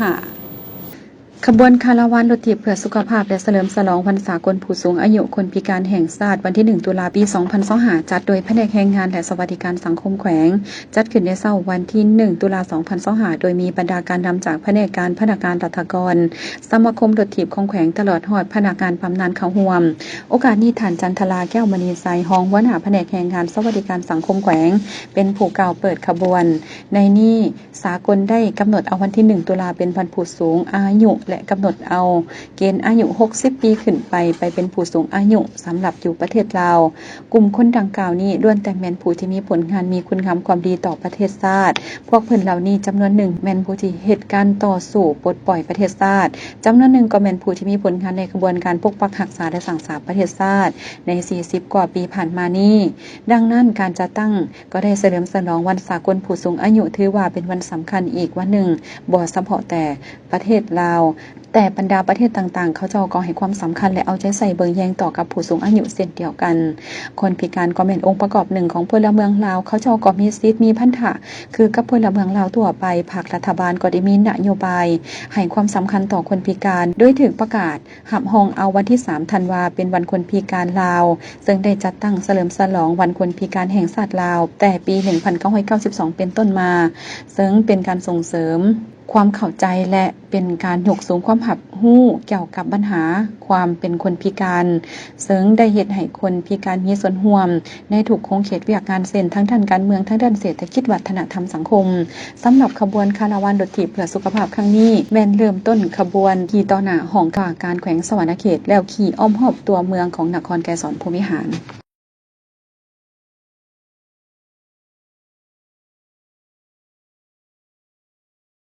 ຫ້າ ຂະບວນຄາລາວານລົດຖີບເພື່ອສຸຂະພາບ ແລະ ສະເຫຼີມສະຫຼອງວັນສາກົນຜູ້ສູງອາຍຸຄົນພິການແຫ່ງຊາດ ວັນທີໜຶ່ງ ຕຸລາ ປີສອງພັນຊາວຫ້າ ຈັດໂດຍພະແນກແຮງງານ ແລະ ສະຫວັດດີການສັງຄົມແຂວງ ຈັດຂຶ້ນໃນເຊົ້າວັນທີໜຶ່ງ ຕຸລາ ສອງພັນຊາວຫ້າ ໂດຍມີບັນດາການນຳຈາກພະແນກການ, ພະນັກງານລັດຖະກອນ, ສະມາຄົມລົດຖີບຂອງແຂວງ ຕະຫຼອດຮອດພະນັກງານບຳນານເຂົ້າຮ່ວມ. ໂອກາດນີ້ ທ່ານ ຈັນທະລາ ແກ້ວມະນີໄຊ ຮອງຫົວໜ້າພະແນກແຮງງານ, ສະຫວັດດີການສັງຄົມແຂວງ ເປັນຜູ້ກ່າວເປີດຂະບວນ. ໃນນີ້ ສາກົນໄດ້ກຳນົດເອົາວັນທີໜຶ່ງ ຕຸລາ ເປັນວັນຜູ້ສູງອາຍຸ ແລະ ກຳນົດເອົາເກນອາຍຸ ຫົກສິບ ປີຂຶ້ນໄປ ໄປເປັນຜູ້ສູງອາຍຸສຳລັບຢູ່ປະເທດລາວ. ກຸ່ມຄົນດັ່ງກ່າວນີ້ ລ້ວນແຕ່ແມ່ນຜູ້ທີ່ມີຜົນງານ ມີຄຸນງາມຄວາມດີຕໍ່ປະເທດຊາດ. ພວກເພິ່ນເຫຼົ່ານີ້ຈຳນວນໜຶ່ງແມ່ນຜູ້ທີ່ເຮັດການຕໍ່ສູ້ປົດປ່ອຍປະເທດຊາດ, ຈຳນວນໜຶ່ງກໍແມ່ນຜູ້ທີ່ມີຜົນງານໃນຂະບວນການປົກປັກຮັກສາ ແລະ ສ້າງສາປະເທດຊາດໃນ ສີ່ສິບ ກວ່າປີຜ່ານມານີ້. ດັ່ງນັ້ນ ການຈັດຕັ້ງ ກໍໄດ້ສະເຫຼີມສະຫຼອງວັນສາກົນຜູ້ສູງອາຍຸ ຖືວ່າເປັນວັນສຳຄັນອີກວັນໜຶ່ງ, ບໍ່ສະເພາະແຕ່ປະເທດລາວ, ແຕ່ບັນດາປະເທດຕ່າງໆ ເຂົາເຈົ້າກໍໃຫ້ຄວາມສຳຄັນ ແລະ ເອົາໃຈໃສ່ເບິ່ງແຍງຕໍ່ກັບຜູ້ສູງອາຍຸເຊັ່ນດຽວກັນ. ຄົນພິການກໍແມ່ນອົງປະກອບໜຶ່ງຂອງພົນລະເມືອງລາວ, ເຂົາເຈົ້າກໍມີສິດມີພັນທະຄືກັບພົນລະເມືອງລາວທົ່ວໄປ. ພາກລັດຖະບານກໍໄດ້ມີນະໂຍບາຍໃຫ້ຄວາມສຳຄັນຕໍ່ຄົນພິການ, ໂດຍຖືກປະກາດ ຮັບຮອງເອົາວັນທີສາມ ທັນວາ ເປັນວັນຄົນພິການລາວ, ເຊິ່ງໄດ້ຈັດຕັ້ງສະເຫຼີມສະຫຼອງວັນຄົນພິການແຫ່ງຊາດລາວ ແຕ່ປີໜຶ່ງພັນເກົ້າຮ້ອຍເກົ້າສິບສອງ ເປັນຕົ້ນມາ, ເຊິ່ງເປັນການສົ່ງເສີມຄວາມເຂົ້າໃຈ ແລະ ເປັນການຍົກສູງຄວາມຮັບຮູ້ກ່ຽວກັບບັນຫາຄວາມເປັນຄົນພິການ, ເຊິ່ງໄດ້ເຮັດໃຫ້ຄົນພິການມີສ່ວນຮ່ວມ ໃນທຸກຂົງເຂດວຽກງານ ເຊັ່ນ ທາງດ້ານການເມືອງ, ທາງດ້ານເສດຖະກິດ, ວັດທະນະທຳ, ສັງຄົມ. ສຳລັບຂະບວນຄາລາວານລົດຖີບເພື່ອສຸຂະພາບຄັ້ງນີ້ ແມ່ນເລີ່ມຕົ້ນຂະບວນທີ່ຕໍ່ໜ້າຫ້ອງວ່າການແຂວງສະຫວັນນະເຂດ ແລ້ວຂີ່ອ້ອມຮອບຕົວເມືອງຂອງນະຄອນໄກສອນພົມວິຫານ.